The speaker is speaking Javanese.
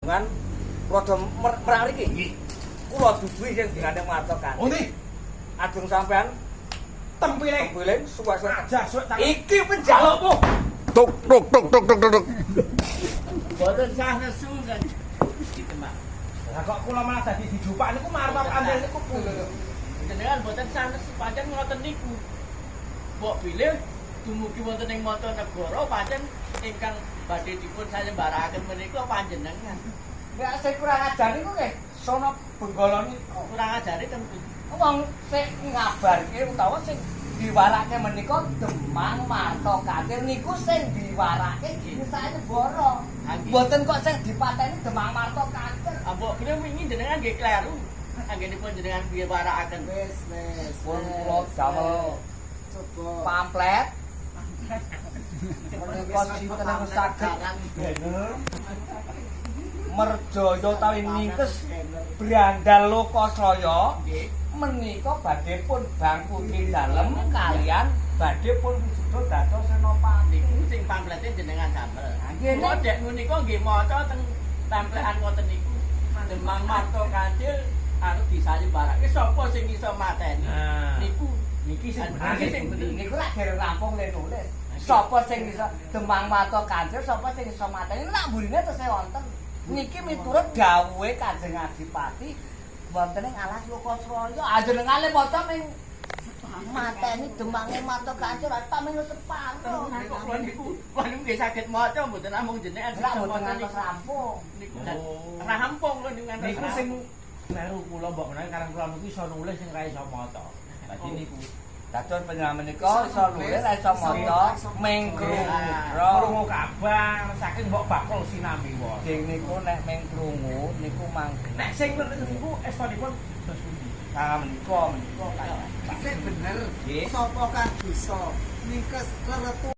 Ngan rada merak mriki. Nggih. Kula duduhi sing digandeng Marto kan. Oh ndi? Ajeng sampean Tempiling. tempiling suwe-suwe. Aja suwek tangan. Iki penjalukmu. Tuk tuk tuk tuk tuk tuk. Boten sah nesu kan. Gitu, Mak. Lah kok kula malah dadi dijupak niku Marto Kancil niku pundi? Jenengan boten sah nesu pancen ngoten niku. Mbok bilih dumugi wonten ing Mancanegara pancen ingkang badhe dipun sayembarakaken menika panjenengan. Nek sing kurang ajar niku nggih sono Benggala niku. Kurang ajare ten pundi? Wong sing ngabarke utawa sing diwarake menika Demang Marto Kancil niku sing diwarake gini sayembara. Nggih. Mboten kok sing dipateni Demang Marto Kancil. Ah, mbok bilih wingi jenengan nggih kleru. Anggenipun jenengan piwarakaken. Wis, wis. Pun kula damel Coba. Pamflet. Menika sinten ingkang saged merjaya utawi ningkes Brandal Lokasaya Nggih. Menika badhe pun bangku dalem kalian badhe pun wisuda dados senopati. Niku sing pamflete jenengan damel. Nggih. Kula dek menika nggih maca teng templekan ngoten niku. Demang Marto Kancil arep disayembarake sapa sing iso mateni. Nah. Niku Niki sing bener. Niki sing bener. Niku lak dereng rampung le nulis. Sapa sing iso Demang Marto Kancil, sapa sing iso mateni, lak mburine tesih wonten. Niki miturut dawuhe Kanjeng Adipati wonten ing alas Lokasraya. Ajenengane maca ming mateni Demange Marto Kancil tak ming separo. Kok kula niku nggih saged maca, mboten namung jenengan Lak sing mboten maca ngantos niku. Rampung. Niku Oh. rampung kula niku ngantos. Niku sing kleru kula, mbok menawi karang kula niku iso nulis sing ra iso maca. Dadi niku Dados panjenengan menika iso nulis, iso maca, ming krungu. Krungu kabar saking mbok bakul sinambi wae. Ding niku nek ming krungu niku manggen. Nek sing niku estonipun dos pundi? Ah, menika menika kaya. Sing bener. Nggih. Sapa kang bisa ningkes reretu